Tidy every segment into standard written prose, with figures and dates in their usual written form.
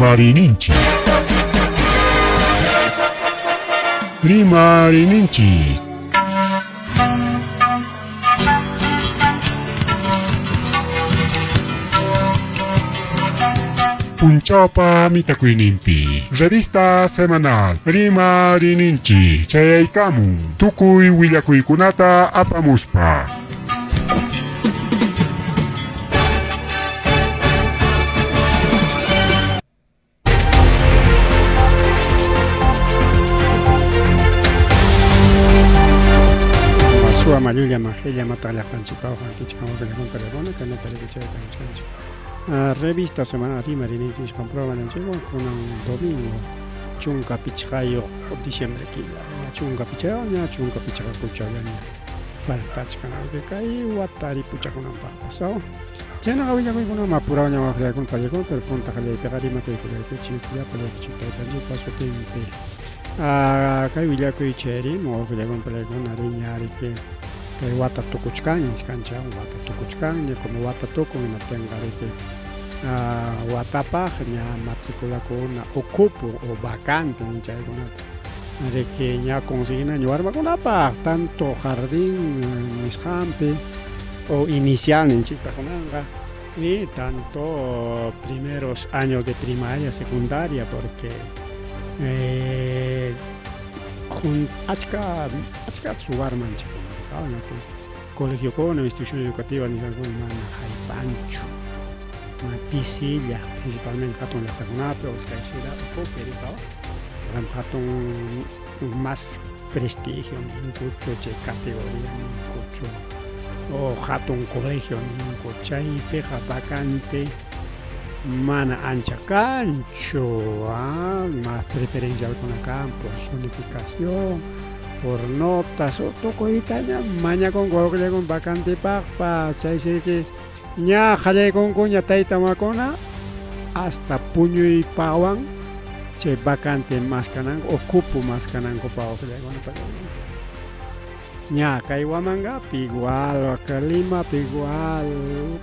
Rimarininchik. Rimarininchik. Punchawpa mitakuyninpi revista semanal Rimarininchik chayaykamun tukuy willakuykunata apamuspa. Suwa mallulla majilla mata llaqtanchikpawqa kichkan wakillakun teléfono kanata rikichaykanchik. Revista Semana Rimarininchik nisqan programa kunan domingo 15 diciembre killa ña 15 ña 15 kuchallaña faltachkan kay wata ripuchakunanpaqpas chaynaqa willakuykunam apurawña waqllakun pallakun pero punta qallaypiqa rimakuykullaykuchik llapallaykuchik taytanchikpa sutinpi kay willakuy chayri waqllakun pallakun ari ña riki kay wata tukuchkanña nichkancha wata tukuchkanña como wata tukun hinaptinqa riki watapaq ña matriculakuna o cupo o vacante chaykunata riki ña conseguinaña warmakunapaq tanto jardín nisqanpi o inicial ninchikta kunanqa y tanto primeros años de primaria, secundaria porque achka achka warmanchikkuna colegiokuna institución educativa nisqankuna mana haypanchu pisilla principalmente hatun llaqtakunapi o kay ciudad ukupi hatun más prestigio ninkuchu chay categoría ninkuchu o hatun colegio ninku chaypiqa vacante mana ancha kanchu más preferencialkuna kan por zonificación por notas o tukuytaña mañakunku wawqillakuna vacantepaqpas chaysi ña qallaykunkuña tayta mamakuna hasta puñuypawan chay vacante maskananku o cupo maskanankupaq wawqillakuna ña kay Huamangapi igual acá Limapi igual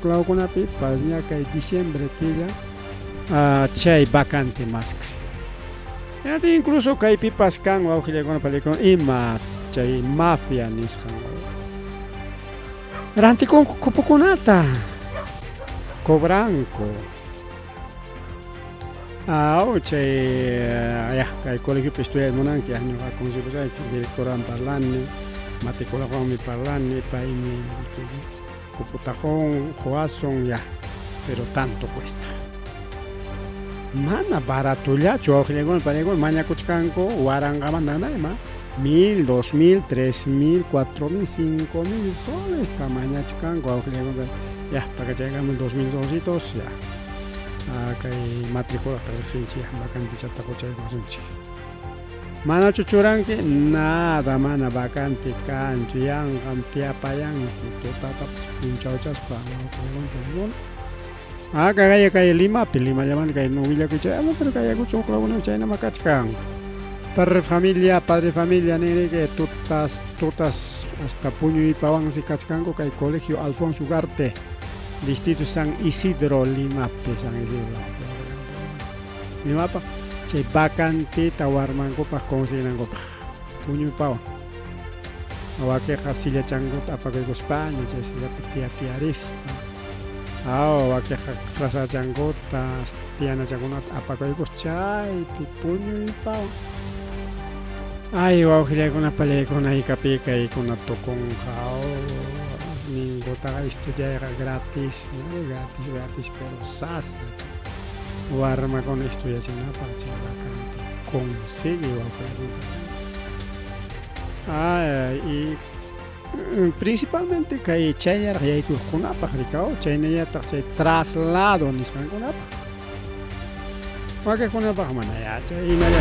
lawkunapipas ña kay diciembre killa chay vacante maskay incluso kaypipas kan wawqillakuna palikuna ima chay mafia nisqan rantikunku cupokunata cobranku chay ya kay colegiopi estudiay munanki ñuqa conseguipusayki directorwan parlani matriculaqwanmi parlani paymi cupota qun quwasun ya pero tanto cuesta mana baratollachu wawqillakuna panikuna mañakuchkanku waranqamanta ima 1000, 2000, 3000, 4000, 5000 soles mañachkanku wawqillakuna ya pakachaykamun 2000 solcitos ya kay matriculaqta riqsinchik vacantichata quchaykusunchik manachu churanki nada mana vacante kanchu yanqam tiyapayanki tutatapas punchawchaspa kay kay Limapi Limallamanta kay willakuy chay pero kay Ayacucho huk lawkunapi chaynama kachkan padre familia ninriki tutas tutas hasta puñuypawansi kachkanku kay colegio Alfonso Ugarte distrito San Isidro Limapi San Isidro Limapa chay vacantita warmankupaq conseguinankupaq puñuypawan wakiqa sillachankuta apakuykuspaña chay sillapi tiyatiyarispa wakiqa frazachankuta tiyanachankunata apakuykus chaypi puñuypawan ay wawqillaykuna pallaykuna hayk'api kaykuna tukunqa ninkutaqa estudiayqa gratis gratis gratis pero sasa warmakuna estudiachinapaq chay vacante consigue wawqillaykuna y principalmente kay chayllaraq yaykuqkunapaq rikaw chaynallataq chay traslado nisqankunapaq wakiqkunapaq mana ya chay hinalla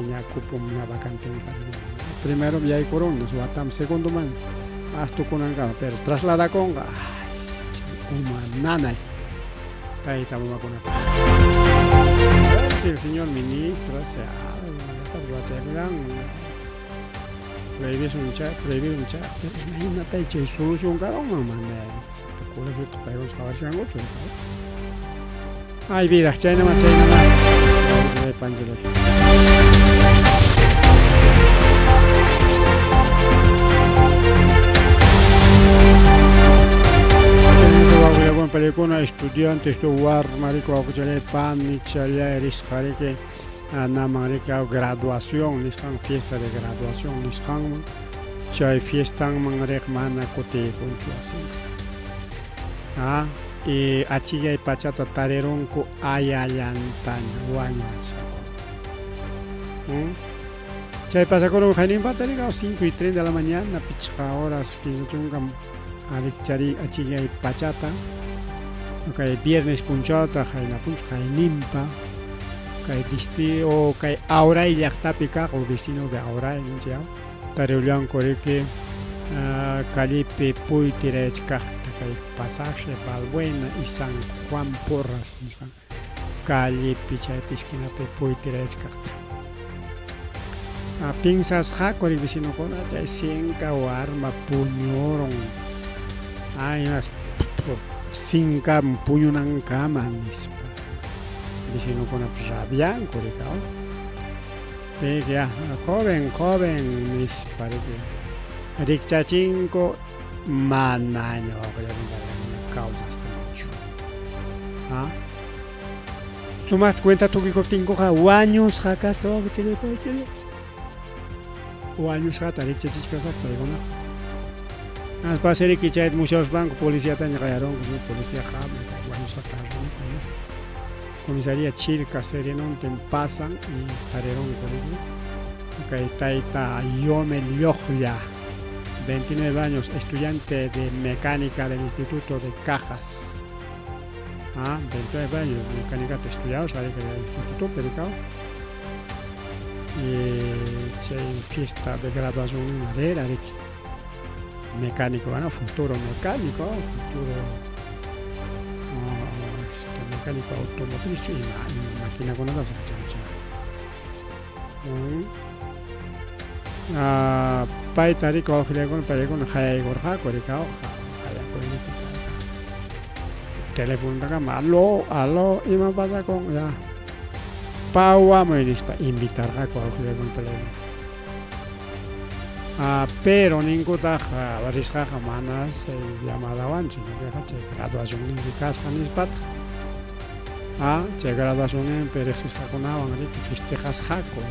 ña cupom ña vacante primero yaykurun watam segundo man astukunankama pero trasladakunqa uma nanay tayta mamakunapaq si el señor ministro hace algo ruwachaykullan prohibisun chay prohibirun chay pero imaynatay chay solución karunman mana colegiota paykuna qhawarishankuchu. Ay vida, chaynama chaynama. Panchilay. Paykuna estudiantes tu warma riki wawqichalay panichalay risqa riki naman riki graduación nisqan fiesta de graduación nisqanman chay fiestanman riq mana kutiykunchu wasinman ah y achillay pachata tarirunku ayallantaña wañurachisqaku chay pasakurun hayninpata riki 5 y 30 de la mañana pichqa horas 15 rikchari achillay pachata kay viernes punchawta qayna punchaw qayninpa kay disti o kay Auray llaqtapi kaq o vecino de Auray ninchik tarirullanku riki callepi puytirayachkaqta kay pasaje Balbuena y San Juan Porras nisqan callepi chaypi esquinapi puytirayachkaqta piensasqaku riki vecinokuna chay sinka warma puñurun ay sinka puñunankama nispa vecinokuna rabianku riki ya joven joven nispa riki rikchachinku manaña wawqillakuna kawsasqañachu sumaqta cuenta tukikuptinkuqa wañusqa kasqa wawqichalay panichalay wañusqata rikchachichkasqaku paykunaqa hinaspas riki chayta musyaruspanku policiataña qayarunku policía hamun wañusqata tariniku nispa comisaría Chilca Serenontin pasan y tarirunku riki kay tayta Yome Lloqlla 29 años estudiante de mecánica del Instituto de Cajas 29 años mecánica estudiados riki instituto pericao y chay fiesta de graduación rera riki mecánico bueno futuro mecánico futuro mecánico automotriz ima maquinakunata payta riki wawqillakuna paykuna qayaykurqaku riki qayakuyninpi telefonotakama aló aló ima pasakun ya pawamuy nispa invitarqaku wawqillakuna paykuna pero ninkutaq risqaqa manas llamadawanchu ñuqaqa chay graduacionninsi kasqa nispataq chay graduacionninpi riqsisqakunawan riki festejasqaku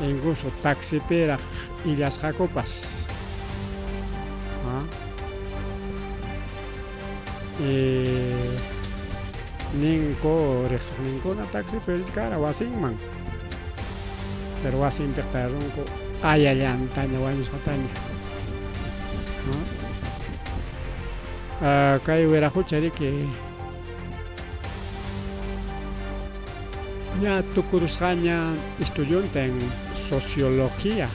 incluso taxipiraq illasqakupas ninku riqsiqninkuna taxipi richkara wasinman pero wasinpiq tarirunku ayallantaña wañusqataña kay wiraqucha riki ña tukurusqaña estudiunta en sociología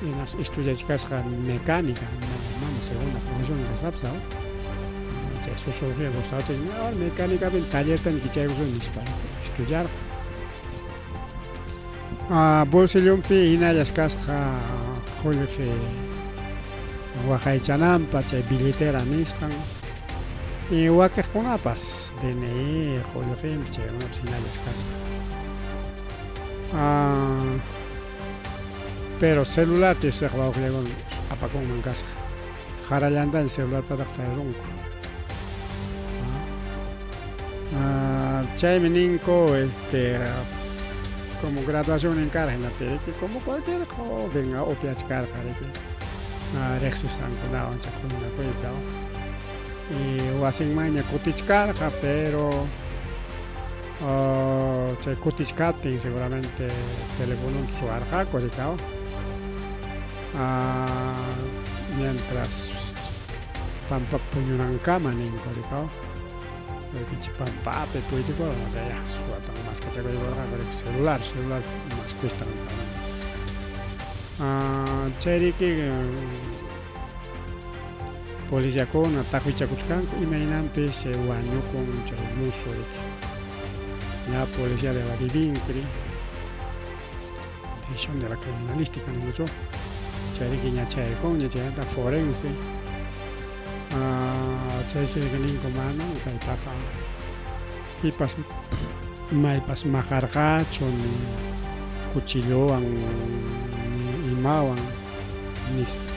hinas estudiachkasqa mecánica mana segunda profesión kasqapas chay sociología gustawaptin mecánicapi tallerta kichaykusun nispa estudiarqa bolsillonpi hinallas kasqa qullqi waqaychananpaq chay billetera nisqan y wakiqkunapas DNI qullqinpi chaykunapas hinallas kasqa pero celular wawqillakuna apakunman kasqa qarallantaña celularpataq tarirunku chaymi ninku como graduacionnin karqa hinaptin riki como cualquier joven upiachkarqa riki riqsisqankunawan chay huñunakuypi y wasinmanña kutichkarqa pero chay kutichkaptin seguramente telefononta suwarqaku riki mientras pampapi puñunankama ninku riki porque pampapi puytikurqa ya suwatan maskachakuykurqaku riki celular celular más cuesta chay riki policiakuna taqwichakuchkanku imaynanpis chay wañukun chay musu riki ña policía de la Divincri división de la criminalística ninkuchu chay riki ña chayaykunña chaymanta forense. Chaysi ninku manam kaytaqa pipas maypas maqarqachu ni cuchillowan ni imawan nispa.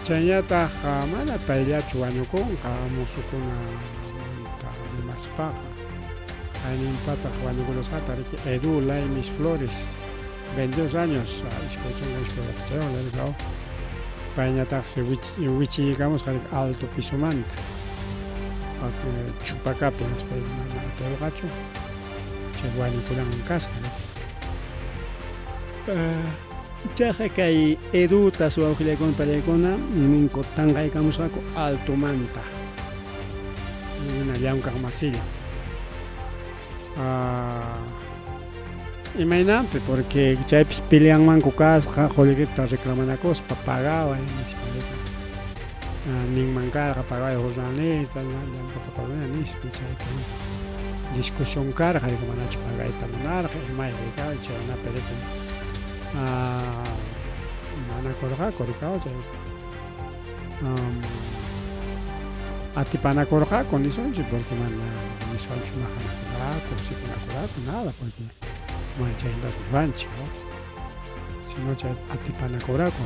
Chaynataq mana payllachu wañukunqa musukunamanta rimaspaqa. Qayninpataq wañukunasqata riki Edu Laimis Flores, 22 años, 22 watachaywan payñataqsi wichiykamusqa riki alto pisomanta. Chupakapi nispa mana atirqachu. Chay wañukunanman kasqa riki. Ichaqa kay Edutas wawqillaykuna pallaykuna ninku tanqaykamusqaku altomanta. Hina llamkaq masilla. Imaynanpi porque chaypis peleanmanku kasqa qullqita reclamanakuspa pagaway nispa ninman karqa pagaway jornalniyta llamkapapaguna nispa chaypi discusión karqa manachu pagayta munarqa imay chaynapi riki manakurqaku rikaw chay atipanakurqaku nisunchik porque mana niswanchu maqanakurqaku sikunakuraku nada porque mana chaymantachu niwanchik no sino chay atipanakuraku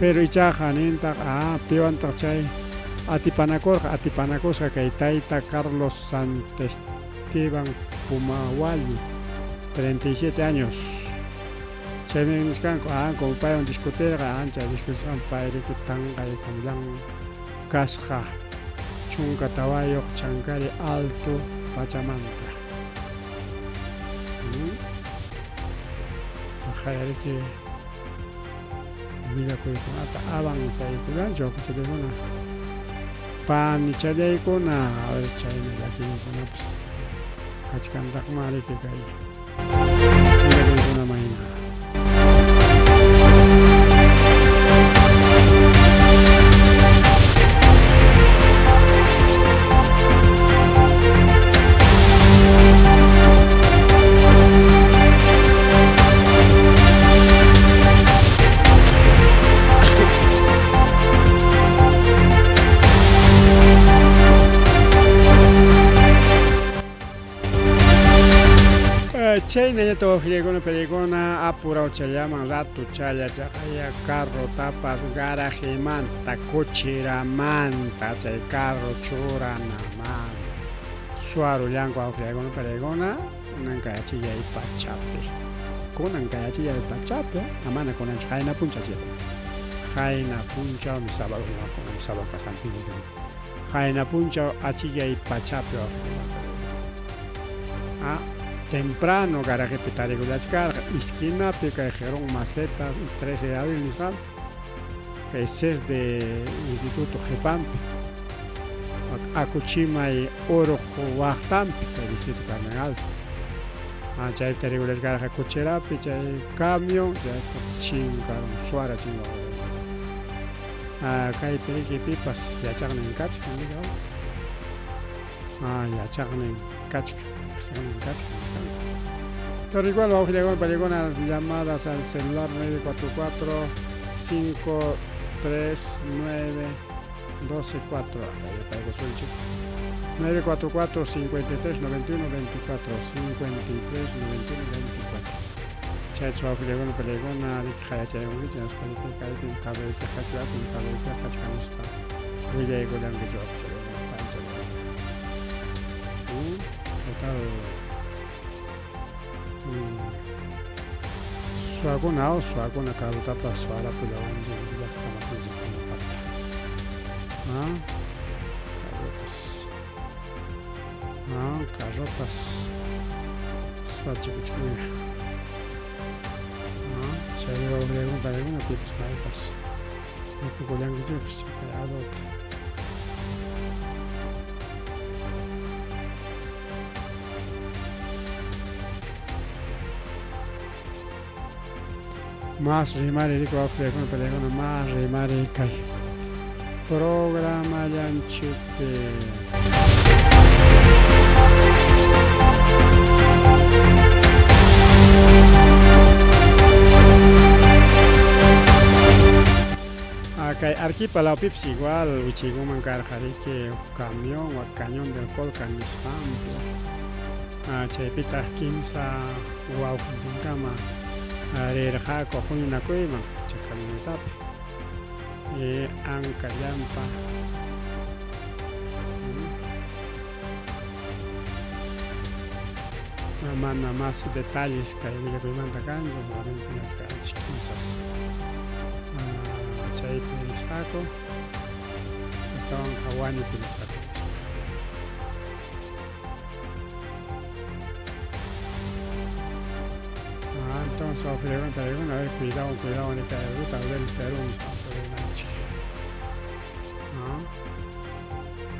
pero ichaqa nintaq piwantaq chay atipanakurqa atipanakusqa kay tayta Carlos Santesteban Pumawalli 37 años chaymi nisqanku como paywan discutirqa ancha discutisqan pay riki tanqaykamullan kasqa 14 Chancari alto pachamanta. Riki willakuykunata avanzaykulanchu wawqichallaykuna panichallaykuna a ver chayna llakiykunapas kachkantaqma riki kay willakuykuna mayna. Chaynañataq wawqillaykuna pallaykuna apurawchallaman ratu challa chaqaya carrotapas garajemanta cocheramanta chay carro churanamanta suwarullanku wawqillaykuna pallaykuna kunan kay achillay pachapi kunan kay achillay pachapi amana kunanchu qayna punchaw qayna punchawmi sábado kunan sábado kasqanpi qayna punchaw achillay pachapi wawqillaykuna temprano garajepi tarikullachkarqa esquinapi kay Jerón Macetas y 13 de abril nisqanpi kay CES de Instituto Qhipanpi Akuchimay Urqu waqtanpi kay distrito Carmen Alto chaypi tarikullachkarqa cocherapi chay camión chayta chinkarun suara chinkarun kaypi riki pipas yachaqnin kachkan yachaqnin kachkan kachkan. Pero igual wawqillaykuna pallaykuna llamadas al celular 944 539 124 944 53 91 24 53 91 24 chaychu wawqillaykuna pallaykuna riki qayachaykunkichik hinaspa riki kaypim cabello kachkan nispa willaykullankichik wawqichallaykuna panchallaykuna. ¿Qué tal? Suwakuna suwakuna carrotapas suwarapullawanchik llaqta masinchikkunapata. Carropas carropas suwachikuchkanña. Chay wawqillaykuna pallaykuna pipas maypas rikukullankichikpas chay adota. Más rimari riki wawqillaykuna pallaykuna más rimari kay programallanchikpi. Arequipa lawpipas igual wichiykunman karqa riki camión wa cañón del Colca nisqanpi. Chaypitaq kimsa wawqintinkama rirqaku huñunakuyman chay camionetapi. Y anka llampa. Mana más detalles kay willakuymanta kanchu, warankunachkanchik kimsas chaypi risqaku, astawanqa wañupi risqaku. Entonces, a ver, cuidado, cuidado, ni kay ruta del Perú nisqanku rinanchik.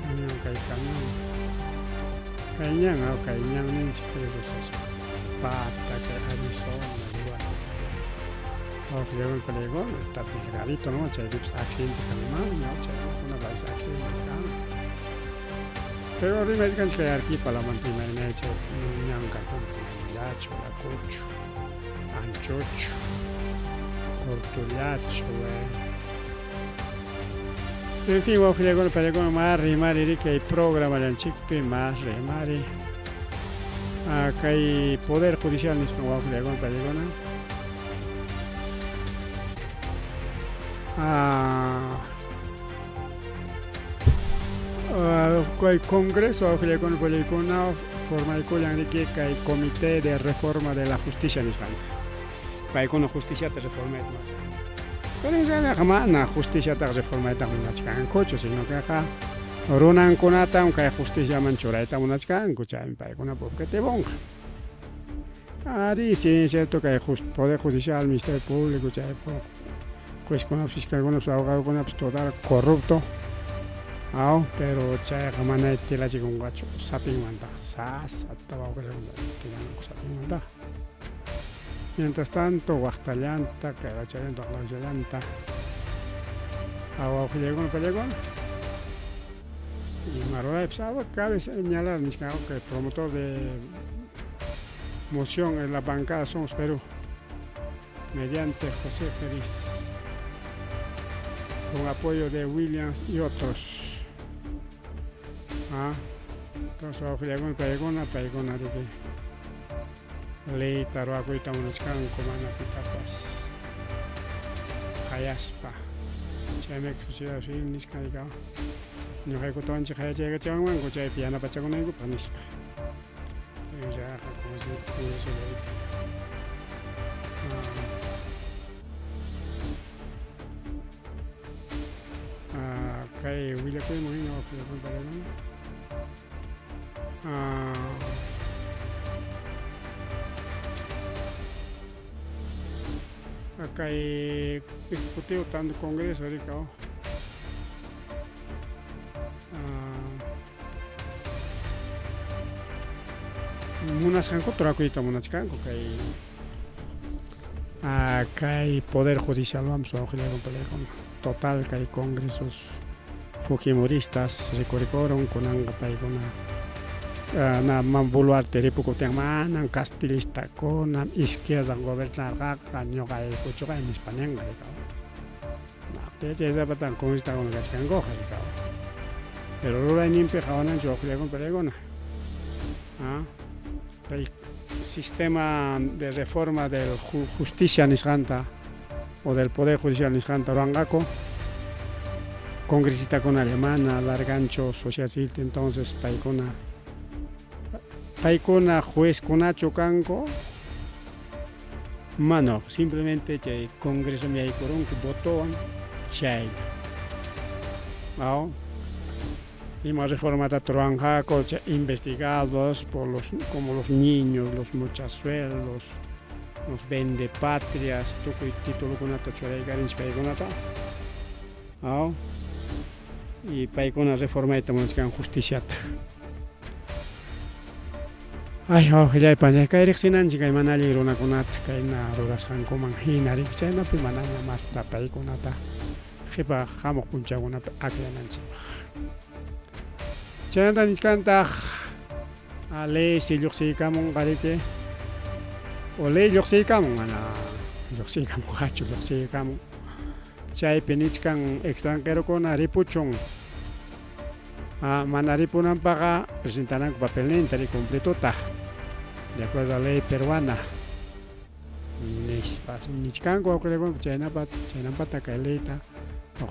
Camión, kay camión. Kay ñan, kay ñanninchik Rosas Pata, kay Arizona, igual. Está delgadito, ¿no? Chaypipas accidente kanman, ¿no? Chaykunapas accidente kan. Pero rimaykanchik kay Arequipa lamanta imaynay chay ñan kakun, llachu, lakuchu, anchochu, cortullachu, En fin, wawqillakuna payllakuna mas rimari riki kay programallanchikpi mas rimari. Kay Poder Judicial nisqan wawqillakuna payllakuna. Kay Congreso wawqillakuna paylakuna formaykullan riki kay Comité de Reforma de la Justicia nisqanta. Paykuna justiciata reformayta munachkan. Pero en realidad mana justiciataqa reformayta munachkankuchu, sino queqa runankunatam kay justiciaman churayta munachkanku, chaymi paykunapa objetivonqa. Ari, sí, cierto kay Poder Judicial, Ministerio Público, chay juezkunapas, fiscalkunapas, abogadokunapas total corrupto. Aw, pero chayqa mana tilachikunqachu sapinmantaqa, sasata wawqillakuna tilanku sapinmantaqa. Mientras tanto, waqtallanta, kay wachallanta, waqlawchallanta, wawqillakuna payllakuna. Ima ruraypas, cabe señalar nichkan que promotor de moción en la bancada Somos Perú, mediante José Feliz, con apoyo de Williams y otros. Entonces, wawqillakuna paykuna, paykuna riki leyta ruwakuyta munachkanku mana pitapas qayaspa. Chaymi sociedad civil nisqan ñuqaykutawanchik qayachaykachiwanmanku chaypi yanapachakunaykupaq nispa. Chayqa Congreso kay willakuyman hina wawqillakuna paykuna. Kay Ejecutivo tanto Congreso rika munasqankuta ruwakuyta munachkanku kay kay Poder Judicialwanpas wawqillakuna paykuna. Total kay congresos fujimoristas rikurikurun kunanqa paykuna na Boluarte ripukuptin manam castillistakuna izquierda gobernarqaqa ñuqaykuchuqa nispa ninqa chaysapatan congresistakuna kachkankuqa pero rurayninpi qhawananchik wawqillakuna paykuna. El sistema de reforma del justicia nisqanta o del Poder Judicial nisqanta ruwanqaku congresistakuna alemana largancho sociedad civil, entonces paykuna paykuna juezkunachu kanku mano, simplemente chay congreso yaykurunku votowan chaylla. Ima reformata ruwanqaku investigados por los como los niños, los mochasuelos, los vendepatrias, tukuy titulukunata churaykarinchik paykunata. Y paykuna reformayta munachkan justiciata. Ay, wawqillaypa, kay riqsinanchik kay mana allin runakunata kayna rurasqankuman hina riki chaynapi manaña masta paykunata qhipa hamuq p'unchawkunapi akllananchikpaq. Chaynata nichkantaq leysi lluqsiykamunqa riki o ley lluqsiykamun mana lluqsiykamunqachu lluqsiykamun. Chaypi nichkan extranjerokuna ripuchun. Ah, mana ripunanpaqqa presentananku papelninta ri completota de acuerdo a ley peruana nispa nichkanku wawqillakuna chaynapa chaynampata kay leyta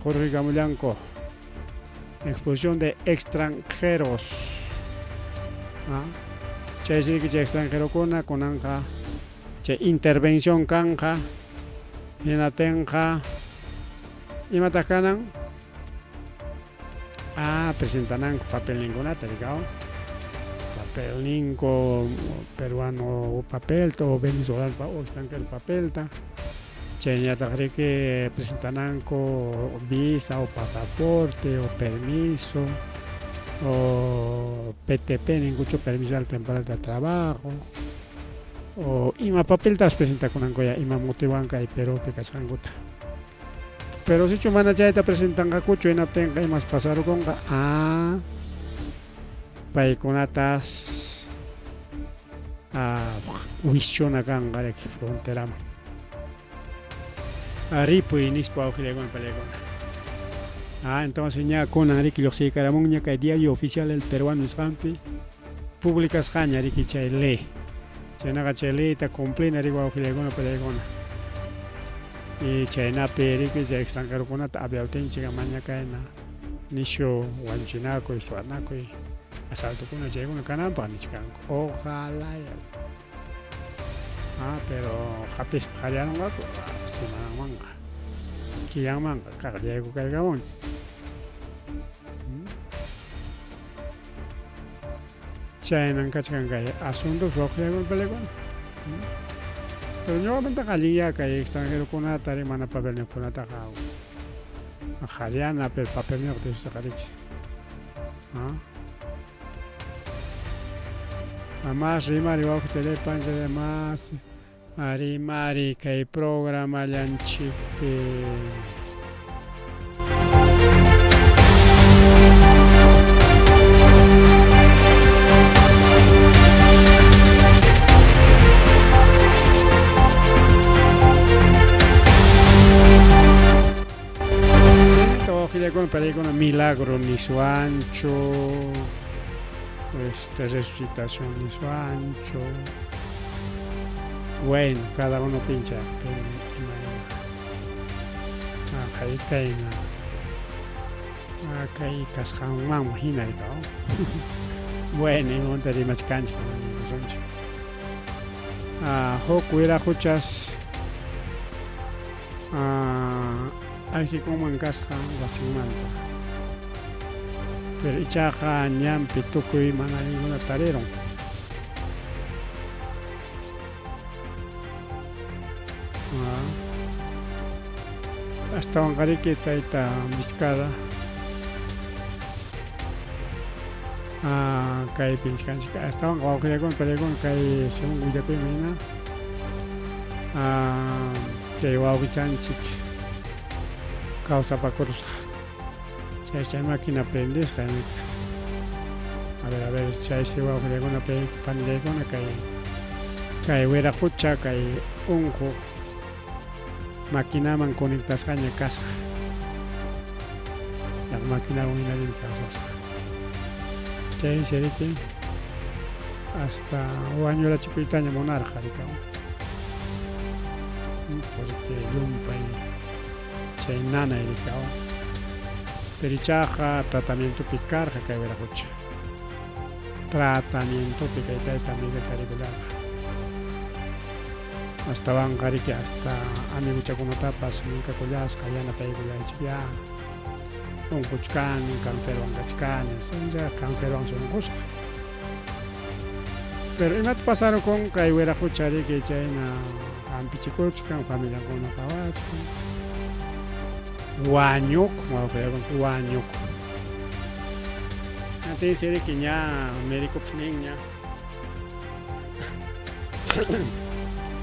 qurqikamullanku expulsión de extranjeros ah, chay riki chay extranjerokuna kunanqa chay intervención kanqa hinatinqa imataq kanan Ah, presentananku papelninkunata rikaw. Papelninku peruano papelta o venezolano o extranjero papelta. Chayñataq riki presentananku visa o pasaporte o permiso o PTP ninkuchu permiso temporal de trabajo o ima papeltas presentakunanku ya ima motivowan kay Perupi kasqankuta. Pero sichu mana chayta presentanqakuchu hinaptinqa imas pasarukunqa ah paykunatas ah, wischuna kanqa riki fronteraman. Ripuy nispa wawqillaykuna paliykuna. Ah, entonces ña kunan riki lluqsiykaramunña kay diario oficial El Peruano nisqanpi publicasqaña riki chay ley. Chaynaqa chay leyta cumplina riki wawqillaykuna paliykuna. Y chaynapi riki chay extranjerokunata aviawtinchik amaña kayna nishu wañuchinakuy, suwanakuy, asaltokuna chaykuna kananpaq nichkanku. Ojalá. Ah, pero hapispa qallarunqaku semananmanqa, killanmanqa kaqllayku kaykamunña. Chaynan kachkan kay asuntos wawqillaykuna palaykuna. Pero ñuqamantaqa allinyá kay extranjerokunata ri mana papelniyuqkunataqa qhariana pero papelniyuq Diostaqa riki. Ah. Más rimari wawqichalay panchalay más rimari kay programallanchikpi. Chaynata wawqillaykuna pariykuna milagro niswanchu este resucitación niswanchu bueno cada uno pincha imayna kayna kay kasqanman hina bueno imamanta rimachkanchik nisunchik huk wiraquchas ayqikunman kasqa wasinmanta pero ichaqa ñanpi tukuy mana allinkuna tarirun. Astawanqariki tayta Vizcarra kaypi nichkanchik astawanqa wawqillaykuna pariykuna kay según willakuyman hina chay wawqichanchik kawsapakurusqa chay chay máquina prendisqa a ver a ver chaysi wawqillaykuna panillaykuna kay kay wiraqucha kay unquq maquinaman conectasqaña kasqa maquinawan hinallam kawsasqa chaysi riki hasta wañurachikuytaña munarqa rikaw porque llumpay chay nanay rikaw pero ichaqa tratamientopi karqa kay wiraqucha tratamientopi kay tayta Miguel tarikullarqa astawanqa riki hasta amiguchakunatapas minkakullasqa yanapaykullaychikyá unquchkani cancerwan kachkani suncha cancerwan sunqusqa pero imata pasarukun kay wiraqucha riki chayna hampichikuchkan familiankuna qawachkan wañukun wawqillaykuna wañukun antinsi riki ña médicopas ninña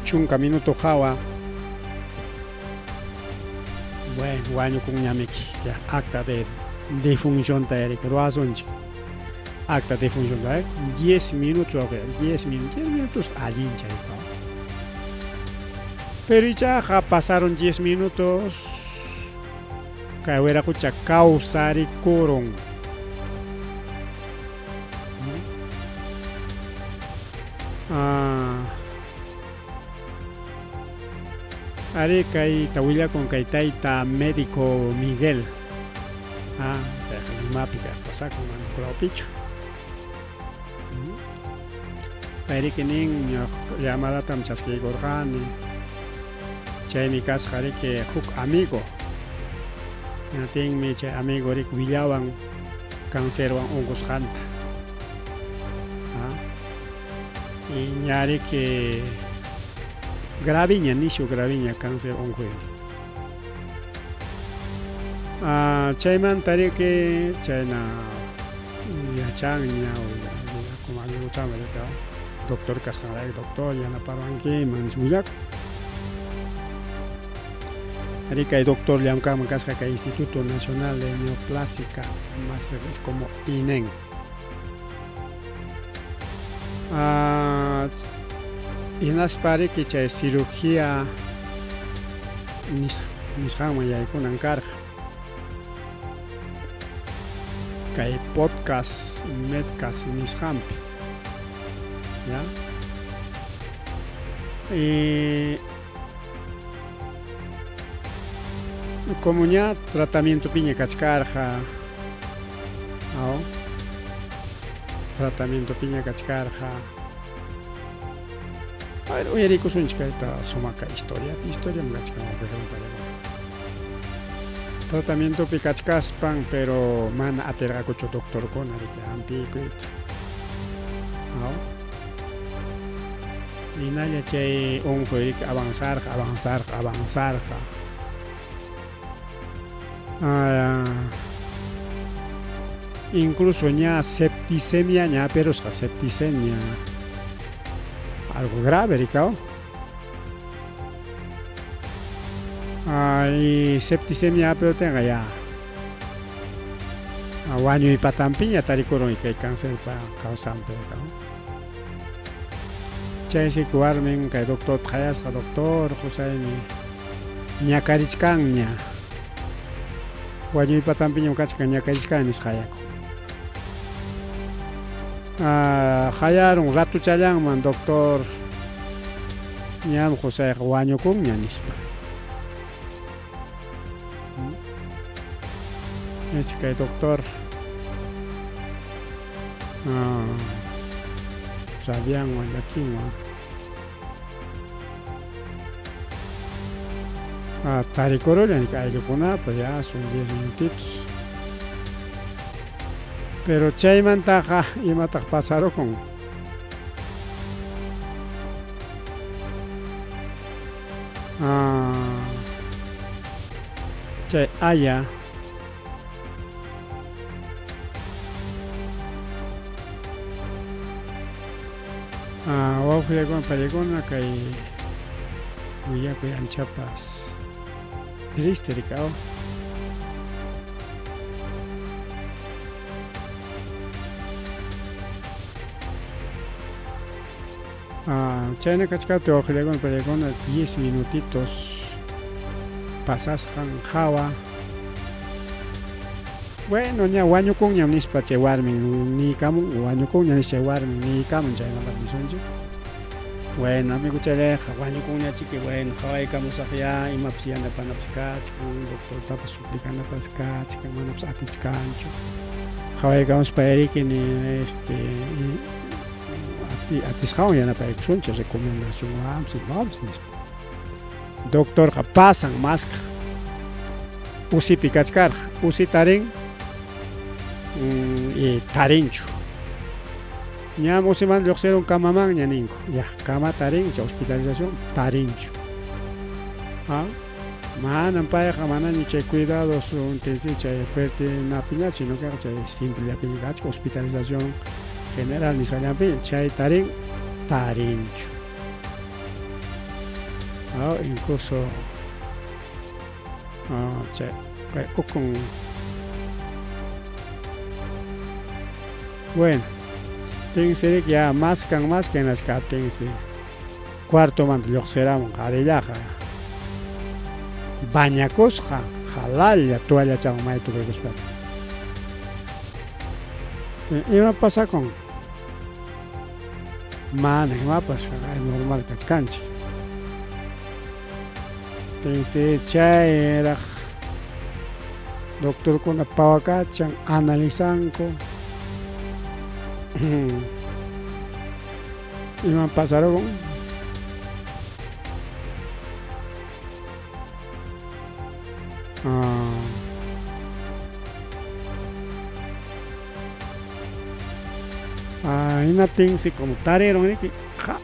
chunka minuto hawa bueno wañukunñamiki ya acta de defuncionta riki ruwasunchik acta de defuncionta 10 minutos wawqi 10 minutos 10 minutos allincha pero ichaqa pasaron 10 minutos. Kay wiraqucha kawsarikurun. Ah, Ari kayta willakun kay tayta médico Miguel. Ah, kayqa Limapi kay pasakun mana Kulawpichu. Payriki nin llamadatam chaskiykurqani. Chaymi kasqa riki huk amigo. Hinaptinmi chay amigo riki willawan cancerwan unqusqanta. Ah, y ña riki graviña, nishu graviña cáncer unquymi. Ah, chaymanta riki chayna yachanña como amiguchama doctor kasqanrayku doctor yanapawankiman willakun. Ari kay doctor llamk'anman kasqa kay Instituto Nacional de Neoplásica, más reqsisqa como INEN. Ah, hinaspa riki chay cirugía nisqanman yaykunan karqa. Kay podcast medcast nisqanpi. ¿Ya? Y como ña tratamientopiña kachkarqa, aw, tratamientopiña kachkarqa. A ver, uyarikusunchik kayta sumaqa historia, historiam kachkan Tratamientopi kachkaspan, pero mana atirqakuchu doctorkuna riki hampiykuyta. Aw. Hinalla chay unquy riki avanzarqa, avanzarqa, avanzarqa. Ah, incluso ña septicemia ña perusqa septicemia algo grave riki aw. Ah, y septicemia apiruptinqa ya wañuy patanpiña tarikurun kay cancerpa causanpi aw. Chaysi warmin kay doctor qayasqa doctor qusaymi ñakarichkanña wañuy patanpiñam kachkan ñakarichkan nisqa qayakun. Ah, qayarun ratuchallanman doctor ñam qusayqa wañukunña nispa. Es kay doctor ah, rabianwan llakinwan ah, tarikurullan ayllukunapa ya son 10 minutitos. Pero chaymantaqa imataq pasarukun. Ah, chay aya ah, wawqillakuna paykuna kay willakuy anchapas triste riki aw. Ah, chayna kachkaptin wawqillakuna paykuna 10 minutitos pasasqan hawa bueno ña wañukunñam nispa chay warmin niykamun wañukunña nispa chay warmin niykamun chaymanta nisunchik. Bueno, amiguchallayqa wañukunñachiki, bueno, qhawaykamusaqyá imapas yanapanapas kachkan, doctortapas suplicanapas kachkan, manapas atichkanchu. Qhawaykamuspa riki ni este atisqawan yanapaykusunchik recomendacionwanpas imawanpas nispa. Doctorqa pasan maskaq usipi kachkarqa, usi tarin y tarinchu. Ñam usimanta lluqsirun kamamanña ninku, ya kama tarin chay hospitalización tarinchu. Ah, manam payqa manaña chay cuidados intensivos chay fuertenapiñachu, sino que chay simplellapiña kachkan hospitalización general nisqallanpiña chay tarin tarinchu. Ah, incluso ah, chay kay ukun bueno, tinsi riki ya maskan maskan hinachkaptinsi cuartomanta lluqsiramun qharillaqa bañakusqa Qalalla toallachawan maytukuykuspaqa. Ima pasakun? Mana imapas, normal kachkanchik. Tinsi chayraq doctorkuna pawakachan, analizanku. Imam pasarukun? Ah. Hinaptinsi como tarirun riki,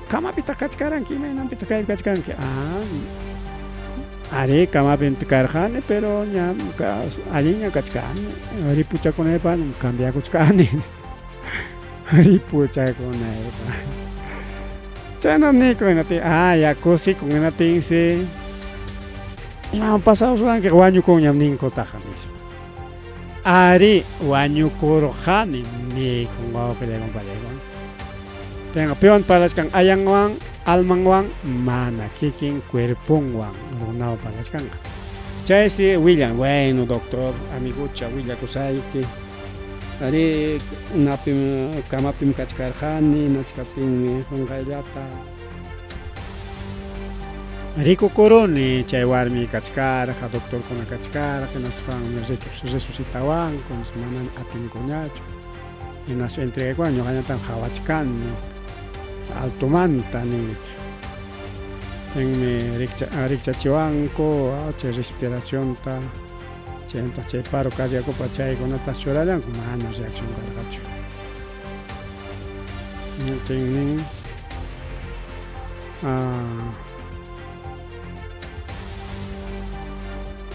kamapitaq kachkaranki, imaynanpitaq kaypi kachkanki? Ah, arí, kamapim karqani, pero ñam allinña kachkani, ripuchakunaypaqñam cambiakuchkani. Ripuchakunaypaq. Chayna nikun hinaptin, ah, ya kusikun hinaptinsi, imaman pasaruranki wañukunñam ninkutaqa nispa. Arí, wañukurqani nikun wawqillay compañeroykuna. Tenga piwan parlachkan ayanwan, almanwan, mana kikin cuerponwan runawan parlachkanqa. Chaysi willan, bueno doctor, amigucha willakusayki. Arí, napim kamapim kachkarqani, nachkaptinmi qunqayllata rikukuruni chay warmi kachkarqa, doctorkuna kachkarqa, hinaspanmi resucitawanku, manam atinkuñachu. Hinaspa entregaykuwan ñuqañataq qawachkani altomanta ninriki. Tinmi rikchachiwanku chay respiracionta, chaymantapas chay paro cardíacopa chaykunatas churallanku, mana reacción karqachu. Nin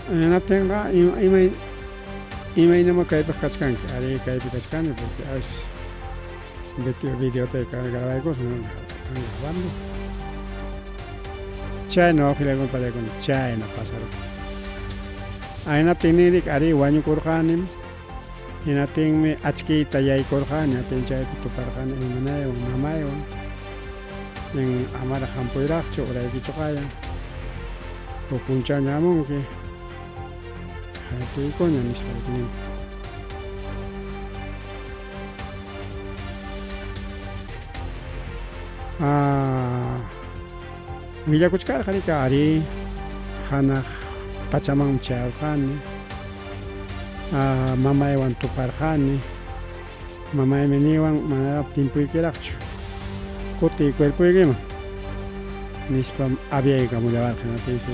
hinaptinqa imay imaynamá kaypaq kachkanki? Arí, kaypi kachkani porque a veces videota grabaykuspa están grabando. Chayna wawqillaykuna panaykuna chayna pasarukun. Hinaptin ninriki arí wañukurqanim, hinaptinmi achkiyta yaykurqani, hinaptin chaypi tuparqani hermanaywan, mamaywan. Nin amaraq hampuyraqchu, uraykichuqaya. Huk punchawña hamunki, haytiykuña nispa nin. Ah, willakuchkarqa riki arí, hanaq pachamanmi chayarqani. Ah, mamaywan tuparqani. Mamaymi niwan manaraq timpuykiraqchu, kutiy cuerpoykiman nispam aviaykamullawarqa. Hinaptinsi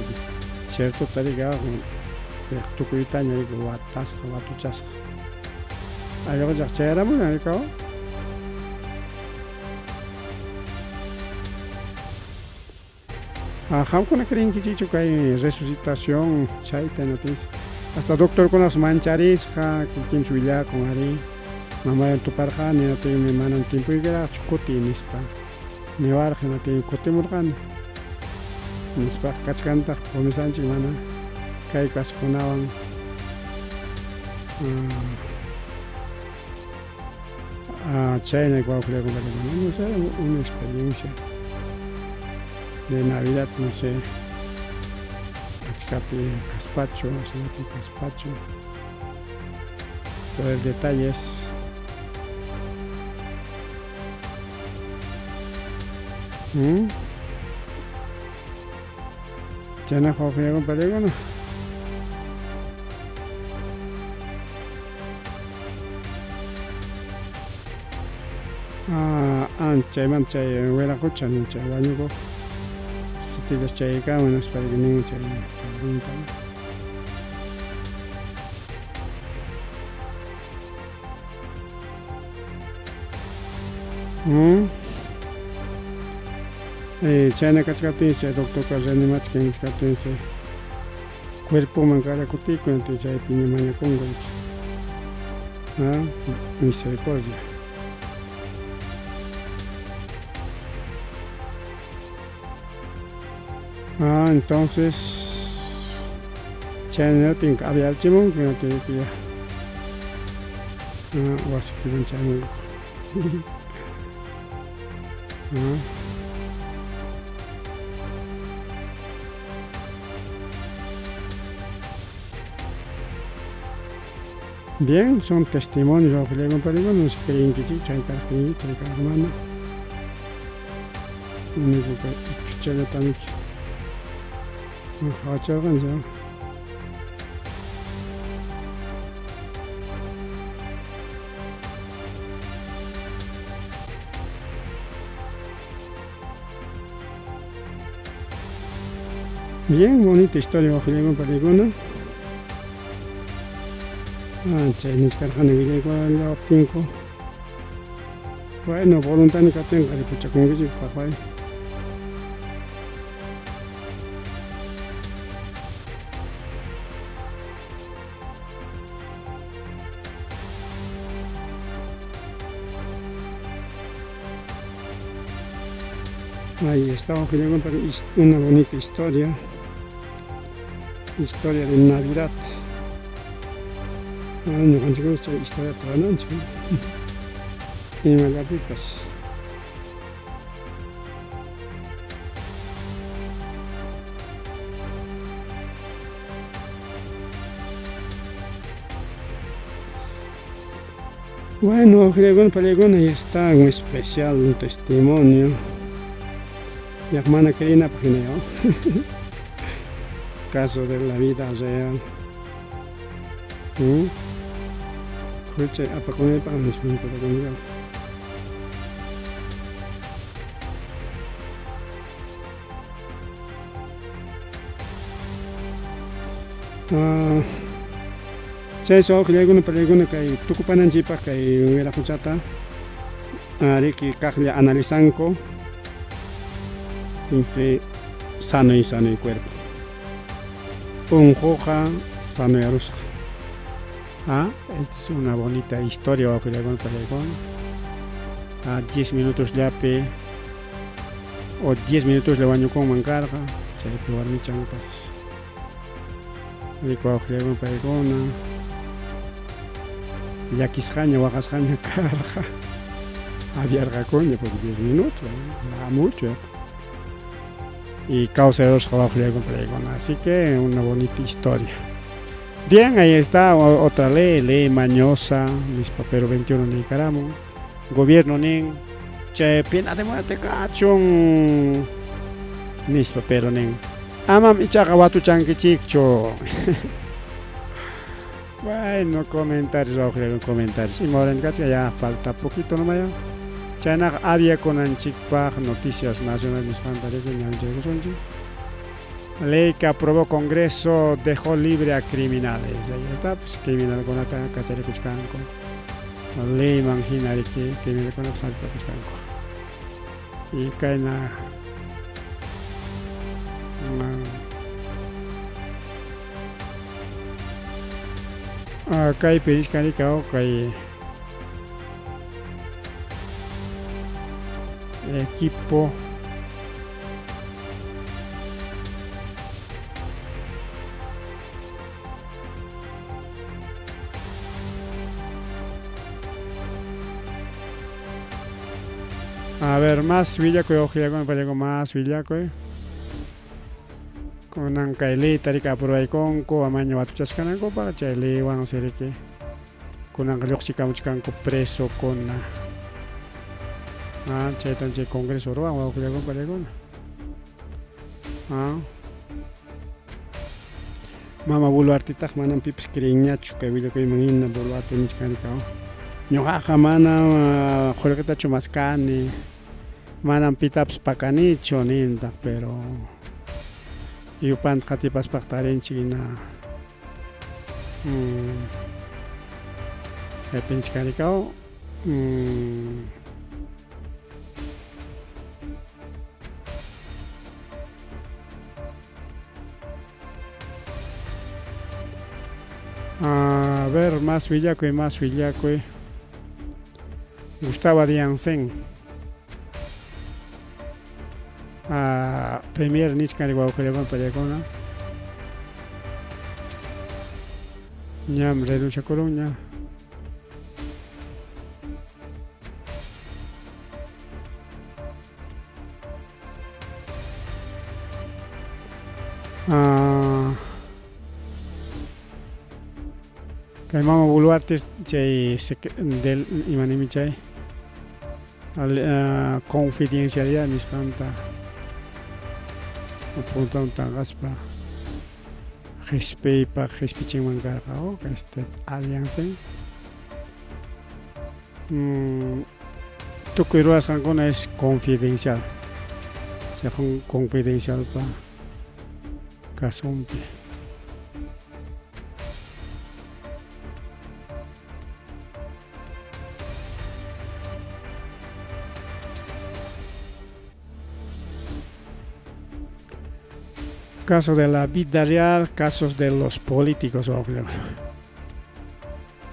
ciertota riki tukuytaña riki watasqa, watuchasqa. Allquchaq chayaramunan riki. Ah, qamkuna creenkichikchu kay resucitación chayta hinaptinsi hasta doctorkunapas mancharisqa kikinchu willakun arí mamaywan tuparqani hinaptinmi manam timpuykiraqchu kutiy nispa niwarqa hinaptinmi kutimurqani nispaqa kachkantaq promesanchik mana kay kasukunawan chayna wawqillaykuna no sé, una experiencia de Navidad, no sé, achkapi kaspachu, asllapi kaspachu, pero el detalle es Chaynaqa wawqillaykuna panaykuna. Ah, chaymanta chay wiraqucha nin chay wañukuq sutillas chayaykamun nispa nin chay pregunta. Chayna kachkaptinsi chay doctorqa reanimachkan nichkaptinsi cuerpoman kara kutikuy chaypiña mañakunku misericordia. Ah, entonces chaynatin aviarchimunku ya wasikiman chayamunku. Bien, son testimonios wawqillaywan panikuna, no sé creenkichikchu hayk'aq creenkichik hayk'aq mana. Único kay ichhuchallatamiki qhawacharqanchik. Bien, bonita historia wawqillaywan panikuna. Chay nichkarqani willaykuwallawaptinku. Bueno, voluntani kaptinqa ripuchakunkichik papay. Ahí está, una bonita historia. Historia de Navidad. Ñuqanchikuna chay historia rurananchik. Imallapipas. Bueno, palikuna, ya está un especial, un testimonio. Ya mana creenapaq hina Caso de la vida real. Huchay apakunaypaq nispa. Chay wawqillaykuna palikuna kay tukupananchikpaq kay wiraquchata riki kaqlla analizanku dice sano y sano el cuerpo. Unquqa sanoyarusqa. Esta es una bonita historia wawqillaykuna palikuna. 10 minutos llapi o 10 minutos le wañukunman karqa chaypi warmichanpas riku wawqillaykuna palikuna llakisqaña waqasqaña karqa aviarqakuña porque 10 minutos da mucho y kawsarusqa wawqillaykuna palikuna. Así que una bonita historia. Bien, ahí está otra ley, ley mañosa, nispa pero 21 niykaramun. Gobierno nin chay pena de muerte kachun nispa pero nin amam ichaqa watuchankichikchu. Bueno, comentarios, wawqillaykuna, comentarios. Ima kachka ya falta poquito nomás ya. Chaynaqa aviakunanchikpaq noticias nacionales nisqanta ñawinchaykusunchik. Ley que aprobó Congreso dejó libre a criminales. Ahí está, pues criminalkunata kacharikuchkanku. Leyman hina riki criminalkunata salpakuchkanku. Y kayna kaypi richkanrika kay equipo A ver, más willakuy wawqillakuna palikuna más willakuy. Kunan kay leyta riki aprobaykunku amaña watuchashkanankupaq chay leywansi riki kunanqa lluqchikamuchkanku presokuna. Chaytan chay Congreso ruwan wawqillakuna palikuna. Mama Boluartetaq manam pipas creenñachu kay willakuyman hina Boluarte nichkan rika. Ñuqaqa manam qullqitachu maskani, manam pitapas pakanichu nintaq, pero yupanta qatipaspaq tarinchik hina kaypi nichkan rika. A ver, más willakuy, más willakuy. Gustavo Adrianzen. Premier nichkan wawqillakuna palikuna. Ñam renunciakurunña. Kay mama Boluarte chay del imanimi chay confidencialidad nisqanta puntawan tanqaspa qispiypaq qispichinman karqa este alianza tukuy ruwasqankuna es confidencial chay confidencialpa kasumpi. Caso de la vida real, casos de los políticos.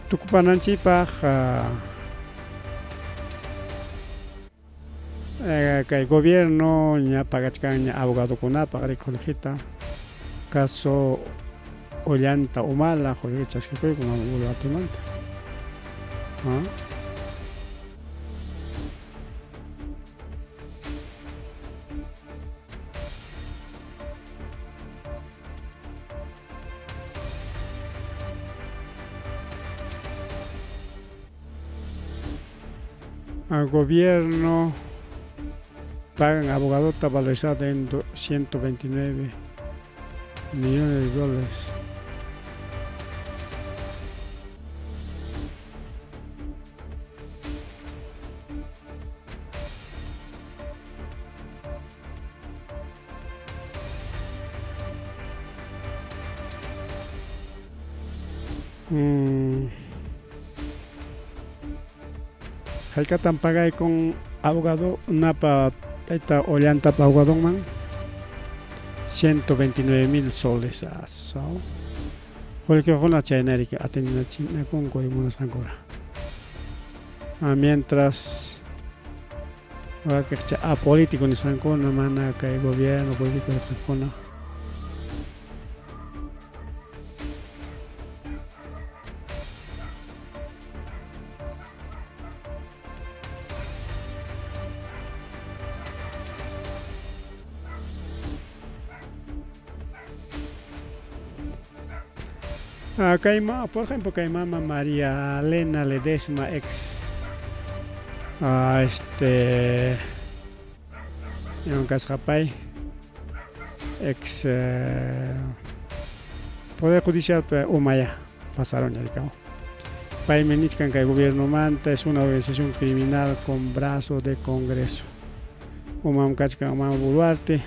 Tukupananchikpaq kay gobierno ña pagachkanña abogadokunapaq riqhulqita caso Ollanta Humala qullqi chaskikuyku mama Boluartemanta. Gobierno pagan abogadota valorizada en 129 millones de dólares. Hayk'atam pagaykun abogado napa tayta Ollantapa abogadonman 129,000 soles. Qullqikuna chaynariki atendinakunku munasqankura. Mientras wakiqcha apolítico nisqankuna mana kay gobierno político nisqankuna. Kay por ejemplo, kay mama María Elena Ledesma, ex kasqa pay, ex Poder Judicial umaya pasaron ya paymi nichkan kay gobiernomanta es una organización criminal con brazo de Congreso. Umam kachkan mama Boluarte,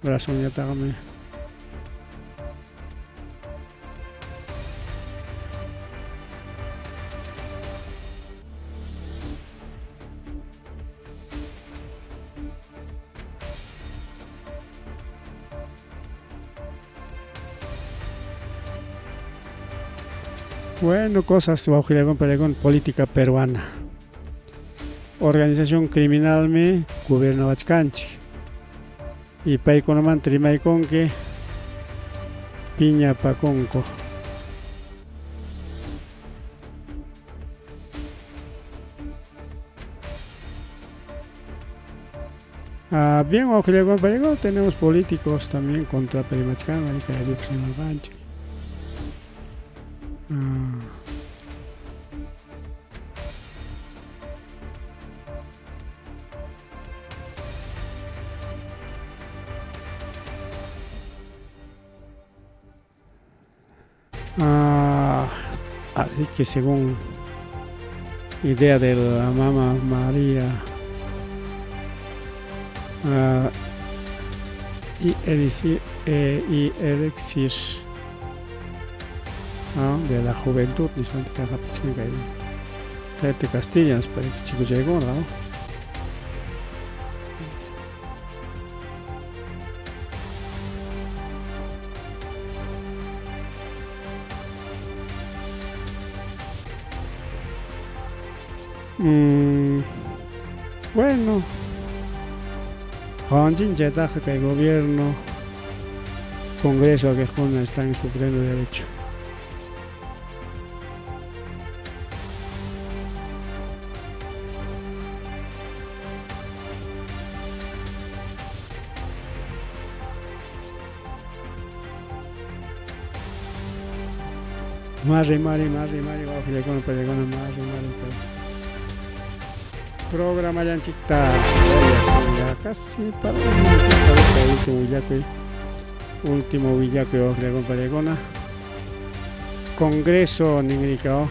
brazoñataqmi Bueno, cosas con política peruana. Organización criminal me gobernawachkanchik. Y paykunamanta rimaykunki piñapakunku. Bien, tenemos políticos también contra Perimachkan, rimarqanchik. Así que según idea de la mamá María y elixir, ¿no? De la juventud, de Castilla, chico llegó, ¿no? Bueno, que el gobierno, Congreso que están en su pleno derecho. Mari, mari, mari, mari, wawqillaykuna, pallaykuna, mari, mari, kay programallanchikta ya casi para un minutito último willakuy, último willakuy wawqillaykuna, pallaykuna. Congreso ninrikao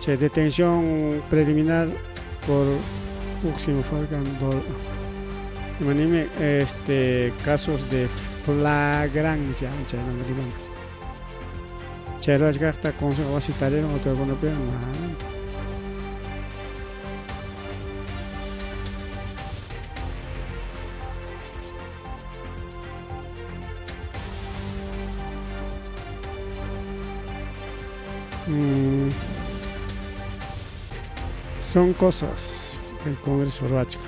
chay detención preliminar por Uximo Falcán imanimi este casos de flagrancia chay nombre riman. Chay ruwachkaqta consejo wasi tariron autokunapi Son cosas que el Congreso ruwachkan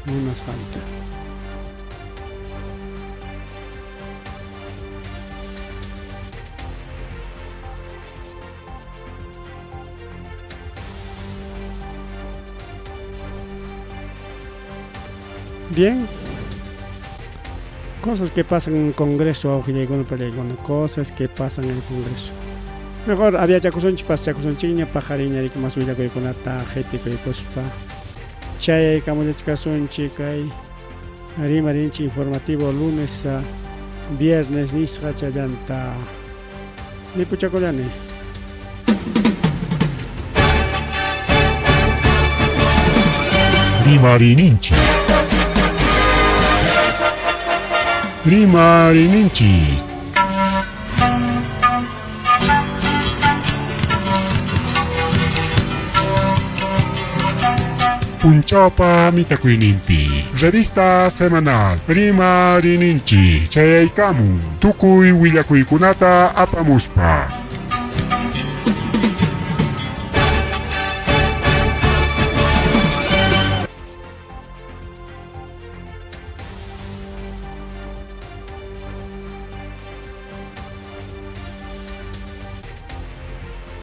munasqanta. Bien. Cosas que pasan en el Congreso, awqillaykuna, pallaykuna, cosas que pasan en el Congreso. Mejor había chakusunchik, paschakusunchikña, paqariña mas willakuykunata qhipikuykuspa. Chayaykamullachkasunchik kay rimarinchik informativo lunes a viernes nisqa challanta. Ripuchakullani. Rimarininchik. Rimarininchik. Punchawpa mitakuyninpi. Revista semanal Rimarininchik chayaykamun tukuy willakuykunata apamuspa.